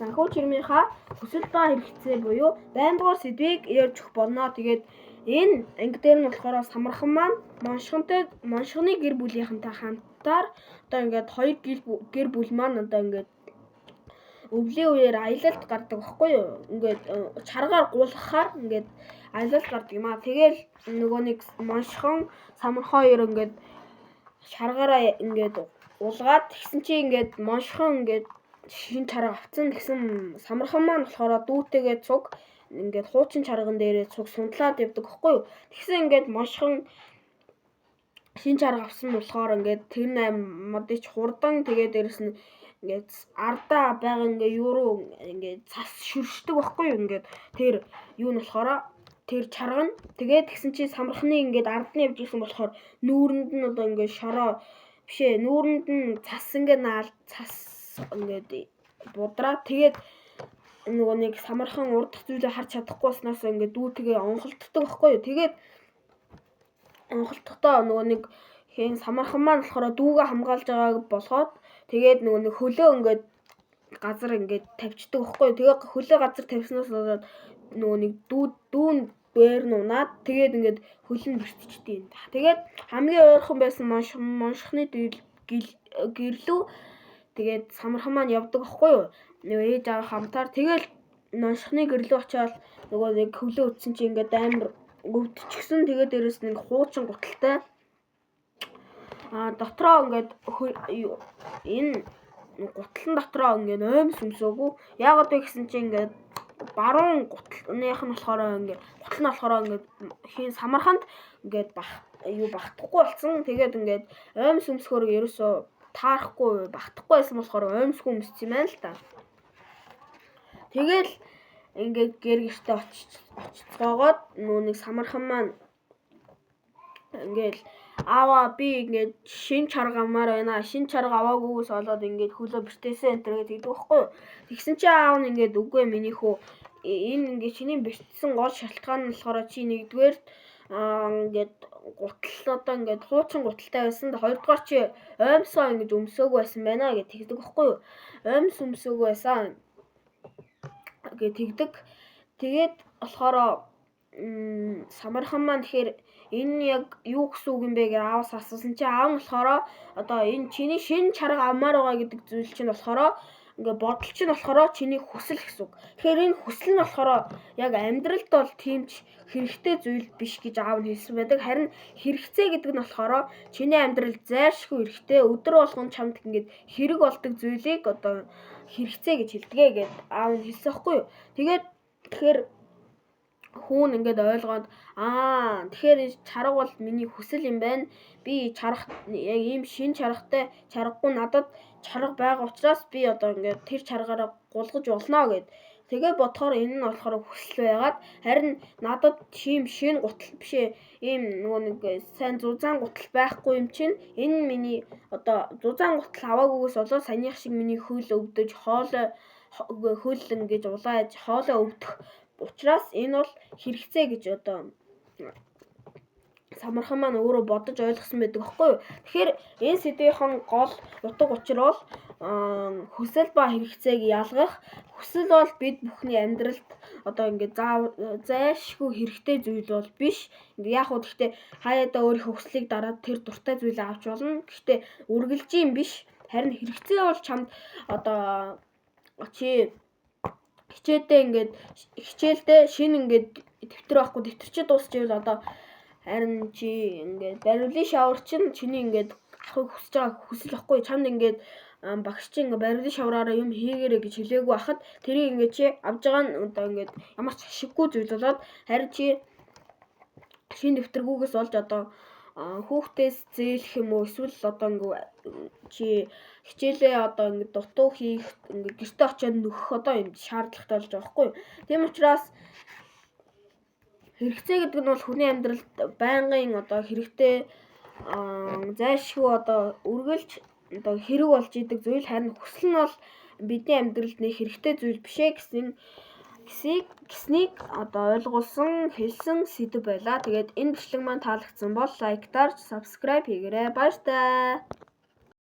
Санхүү чирмийнхаа хүсэл ба хэрэгцээ буюу 8 дугаар сэдвийг ярьж өгөх болно. Тэгээд энэ анги дээр нь болохоор самархан маань моншгонтой моншгоны гэр бүлийнхэнтэй хамтаар одоо ингээд хоёр гэр бүл маань одоо ингээд өвлийн үеэр аялалд гардаг байхгүй юу? Ингээд чаргаар гулгахаар ингээд аялалд гардаг юм аа. Тэгээл нөгөө нэг моншхон самархан хоёр ингээд шаргаараа ингээд улгаад тэгсэн чи ингээд моншхон ингээд шин чарга авцсан гэсэн самархан маань болохоор дүүтэйгээ цуг ингээд хуучин чарган дээрээ цуг сундлаад явдаг байхгүй юу? Тэгсэн ингээд моншхон шин чарга авсан болохоор ингээд тэр найм модич хурдан тэгээд дээрэс нь ингээд ардаа байгаа ингээ юу руу ингээд цас шүршдэг байхгүй юу? Ингээд тэр юу нь болохоор тэр чарга нь тэгээд тэгсэн чи самархны ингээд ард нь явж исэн болохоор нүүрэнд нь одоо ингээд шороо биш нүүрэнд нь цас ингээд наал цас ингээд будраа тэгээд нөгөө нэг самархан урдах зүйлээ харж чадахгүй болсноос ингээд дүүтэйгээ онхолддог байхгүй юу? Тэгээд онхолдохдоо нөгөө нэг хэн самархан маань болохоор дүүгээ хамгаалж байгааг болгоод тэгээд нөгөө нэг хөлөө ингээд газар ингээд тавьчихдаг байхгүй юу? Тэгээд хөлөө газар тавьснаас болоод нөгөө нэг дүү дүүн дээр нь унаад тэгээд ингээд хөл нь бэртчихдээ юм. Тэгээд хамгийн ойрхон байсан моншхны гэрлүү тэгээд самархан маань явдаг байхгүй юу? Нөгөө ээж аав хамтаар тэгэл моншхны гэрлүү очиод нөгөө нэг хөлөө үтсэн чи ингээд амар өвдчихсэн. Тэгээд дээрэс нь хуучин гуталтай. А дотроо ингээд энэ гутлан дотроо ингээд оймс өмсөөгүй. Яагаад вэ гэсэн чи ингээд баруун гутлных нь болохоор ингээд гутал нь болохоор ингээд хийн самарханд ингээд бах юу багтахгүй болсон. Тэгээд ингээд оймс өмсөхөөр ерөөсөө таарахгүй багтахгүй байсан болохоор оймсгүй өмссөн юм байна л та. Тэгэл ингээд гэр гэртээ очицгоогоод нөө нэг самархан маань ингээл аава би ингээд шин чарга авмаар байна. Шин чарга аваагүйгээс болоод ингээд хөлөө бэртээсэн энэ төр гэж хэлдэг байхгүй юу. Тэгсэн чи аав нь ингээд үгүй миний хүү энэ ингээд чиний бэртсэн гол шалтгаан нь болохоор чи нэгдүгээр ингээд гутал одоо ингээд хуучин гуталтай байсан. Хоёрдугаар чи оймсоо ингэж өмсөөгүй байсан байна гэж тэгдэг байхгүй юу. Оймс өмсөөгүй байсан гэж тэгдэг. Тэгээд болохоор самархан маань тэгэхээр энэ яг юу гэсэн үг юм бэ гэж ааваас асуусан чи аав нь болохоор одоо энэ чиний шинэ чарга авмаар байгаа гэдэг зүйл чинь болохоор ингээ бодол чинь болохоор чиний хүсэл гэсэн үг. Тэгэхээр энэ хүсэл нь болохоор яг амьдралд бол тийм ч хэрэгтэй зүйл биш гэж аав нь хэлсэн байдаг. Харин хэрэгцээ гэдэг нь болохоор чиний амьдрал зайлшгүй хэрэгтэй өдөр болгон чамд ингээд хэрэг болдог зүйлийг одоо хэрэгцээ гэж хэлдэг гэд аав нь хэлсэн байхгүй юу. Тэгээд тэгэхээр хүүн ингээд ойлгоод аа тэгэхээр чарга бол миний хүсэл юм байна. Би чарах яг ийм шин чаргатай чаргагүй надад чарга байгаа учраас би одоо ингээд тэр чаргаараа гулгаж болно гэд. Тэгээ бодохоор энэ нь болохоор хүсэл байгаад харин надад тийм шин гутал биш ийм нөгөө нэг сайн зузаан гутал байхгүй юм чинь энэ миний одоо зузаан гутал аваагүйгээс болоод саяных шиг миний хөл өвдөж хоолой хөл ингэж улааж хоолой өвдөх учраас энэ бол хэрэгцээ гэж одоо самархан маань өөрөө бодож ойлгосон байдаг байхгүй юу. Тэгэхээр энэ сэдвийнхэн гол утга учир бол хүсэл ба хэрэгцээг ялгах. Хүсэл бол бид бүхний амьдралд одоо ингээд зайлшгүй хэрэгтэй зүйл бол биш. Ингээ яг уу гэхдээ хаяадаа өөрийнхөө хүслийг дараад тэр дуртай зүйлээ авч болно. Гэхдээ үргэлжийн биш. Харин хэрэгцээ бол чамд одоо чи хичээлдээ ингээд хичээлдээ шинэ ингээд дэвтэр байхгүй дэвтэр чи дуусчихвал одоо харин чи ингээд бариулын шавар чинь чиний ингээд авахыг хүсэж байгаа хүсэл байхгүй чамд ингээд багш чи ингээд бариулын шавраараа юм хийгээрэй гэж хэлээгүй байхад тэрийг ингээд чи авж байгаа нь одоо ингээд ямар ч ашиггүй зүйл болоод харин чи шинэ дэвтэргүйгээс болж одоо хүүхдээс зээлэх юм уу эсвэл одоо ингээ чи хичээлээ одоо ингээ дутуу хийх ингээ гэрте очиод нөхөх одоо юм шаардлагатай болж байгаа байхгүй юу. Тийм учраас хэрэгцээ гэдэг нь бол хүний амьдралд байнгын одоо хэрэгтэй зайлшгүй одоо үргэлж одоо хэрэг болж идэг зүйл харин хүсэл нь бол бидний амьдралд нэг хэрэгтэй зүйл биш ээ гэсэн гэснийг одоо ойлгуулсан, хэлсэн сэдэв байлаа. Тэгээд энэ бичлэг маань таалагдсан бол лайк дарж, subscribe хийгээрэй. Баяртай.